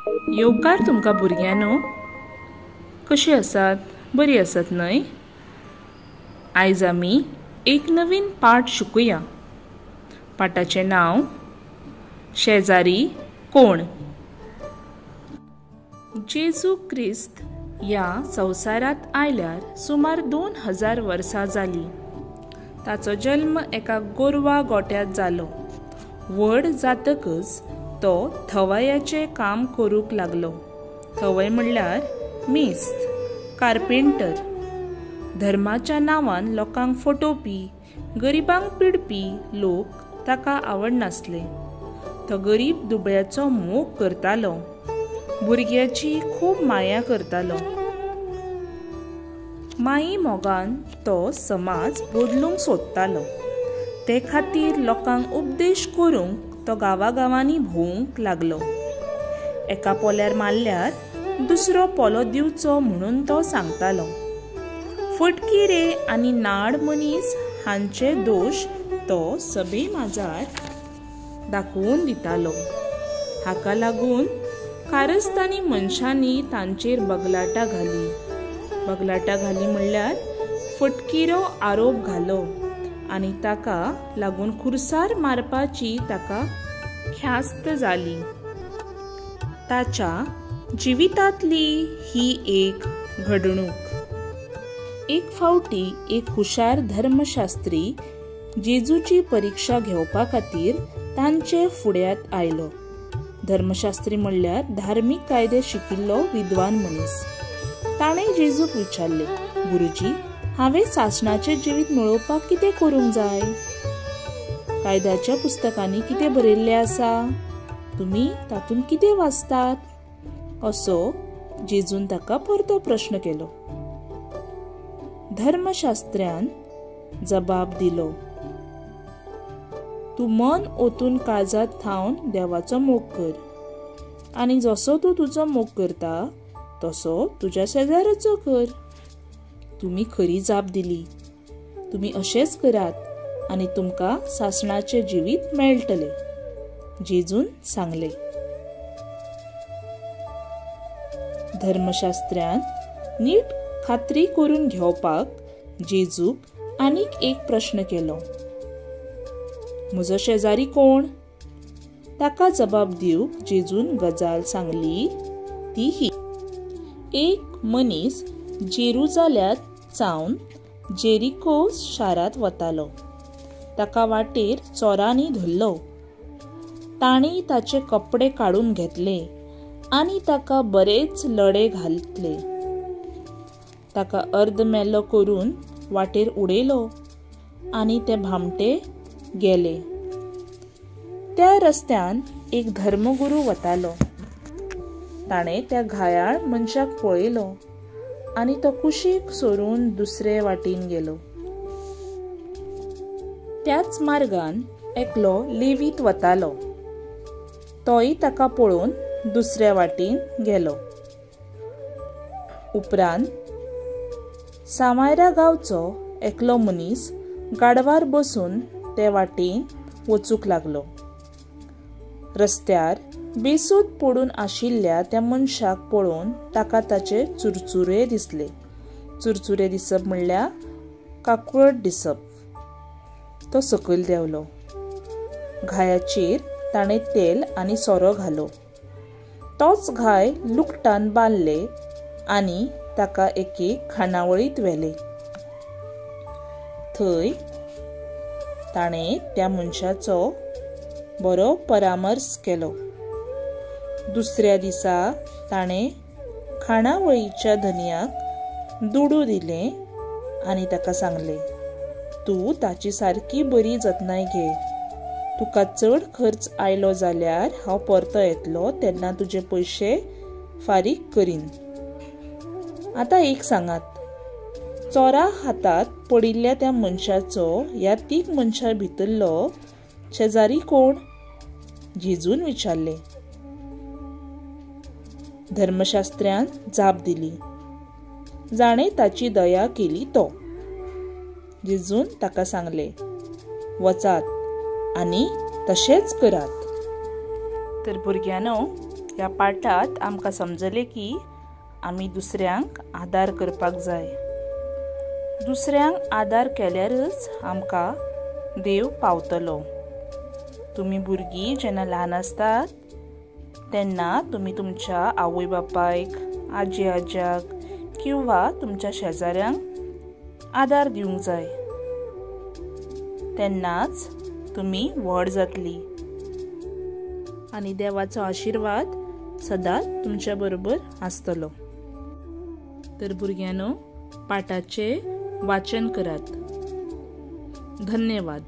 येवकार तुमकां भुरग्यांनो, कशी आसात? बरी आसात न्हय? आयज आमी एक नवीन पाठ शिकूया. पाठाचें नांव शेजारी कोण. जेजू क्रिस्त ह्या संवसारांत आयल्यार सुमार 2000 वर्सां जालीं. ताचो जल्म एका गोरवा गोट्यांत जालो. व्हड जातकच तो थवयाचें काम करूंक लागलो. थवय म्हणल्यार मेस्त, कार्पेंटर. धर्माच्या नांवान लोकांक फटोवपी, गरिबांक पिडपी लोक ताका आवडनासले. तो गरीब दुबळ्याचो मोग करतालो, भुरग्याची खूब माया करतालो. माई मोगान तो समाज बदलूंक सोदतालो. ते खातीर लोकांक उपदेश करूंक तो गांवागांवांनी भोंवूंक लागलो. एका पोल्यार मारल्यार दुसरो पोलो दिवचो म्हणून तो सांगतालो. फटकिरे आनी नाड मनीस हांचे दोश तो सभे माजार दाखोवन दितालो. हाका लागून कारस्थानी मनशांनी तांचेर बगलाटां घाली. बगलाटां घाली म्हणल्यार फटकिरो आरोप घालो आनी ताका लागून खुर्सार मारपाची ताका ख्यास्त जाली. ताच्या जिवितांतली ही एक घडणूक. एक फावटी एक हुशार धर्मशास्त्री जेजूची परिक्षा घेवपा खातीर तांचे फुड्यांत आयलो. धर्मशास्त्री म्हणल्यार धार्मीक कायदे शिकिल्लो विद्वान मनीस. ताणें जेजूक विचारलें, गुरुजी, हांवें सासणाचें जिवीत मेळोवपाक कितें करूंक जाय? कायद्याच्या पुस्तकांनी कितें बरयल्लें आसा? तुमी तातूंत कितें वाचतात? असो जेजून ताका परतो प्रश्न केलो. धर्मशास्त्र्यान जबाब दिलो, तूं मन ओतून काळजांत थावन देवाचो मोग कर आनी जसो तूं तुजो मोग करता तसो तुज्या शेजाऱ्याचो कर. तुमी खरी जाप दिली. तुमी अशेंच करात आनी तुमकां सासणाचें जिवीत मेळटलें, जेजून सांगलें. धर्मशास्त्र्यान नीट खात्री करून घेवपाक जेजूक आनीक एक प्रश्न केलो, म्हजो शेजारी कोण? ताका जबाब दिवंक जेजून गजाल सांगली ती ही. एक मनीस जेरुजाल्यांत सावन जेरिको शारांत वतालो. ताका वाटेर चोरांनी धरलो. तांणी ताचे कपडे काडून घेतले आनी ताका बरेच लडे घातले. ताका अर्द मेलो करून वाटेर उडयलो आनी ते भामटे गेले. त्या रस्त्यान एक धर्मगुरू वतालो. ताणें त्या घायाळ मनशाक पळयलो आनी तो कुशीक सरून दुसरे वाटेन गेलो. त्याच मार्गान एकलो लेवीत वतालो. तोय ताका पळोवन दुसऱ्या वाटेन गेलो. उपरांत सामायरा गांवचो एकलो मनीस गाडवार बसून ते वाटेन वचूंक लागलो. रस्त्यार बेसूद पडून आशिल्ल्या त्या मनशाक पळोवन ताका ताचे चुरचुरे दिसले. चुरचुरे दिसप म्हणल्यार काकुळट दिसप. तो सकयल देंवलो. घायाचेर ताणें तेल आनी सोरो घालो. तोच घाय लुकटान बांदले आनी ताका एके खाणावळींत व्हेले. थंय ताणें त्या मनशाचो बरो परामर्श केलो. दुसऱ्या दिसा ताणें खाणावळीच्या धनयाक दुडू दिले आनी ताका सांगलें, तूं ताची सारकी बरी जतनाय घे. तुका चड खर्च आयलो जाल्यार हांव परतो येतलो तेन्ना तुजे पयशे फारीक करीन. आतां एक सांगात, चोरा हातांत पडिल्ल्या त्या मनशाचो ह्या तीग मनशां भितरलो शेजारी कोण? जेजून विचारलें. धर्मशास्त्र्यान जाप दिली, जाणें ताची दया केली तो. जेजून ताका सांगलें, वचात आनी तशेंच करात. तर भुरग्यांनो, ह्या पाठांत आमकां समजलें की आमी दुसऱ्यांक आदार करपाक जाय. दुसऱ्यांक आदार केल्यारच आमकां देव पावतलो. तुमी भुरगीं जेन्ना ल्हान आसतात तेन्ना तुमी तुमच्या आवय बापायक, आजी आज्याक किंवा तुमच्या शेजाऱ्यांक आदार दिवंक जाय. तेन्नाच तुमी व्हड जातली आनी देवाचो आशिर्वाद सदांच तुमच्या बरोबर आसतलो. तर भुरग्यांनो, पाठाचें वाचन करात. धन्यवाद.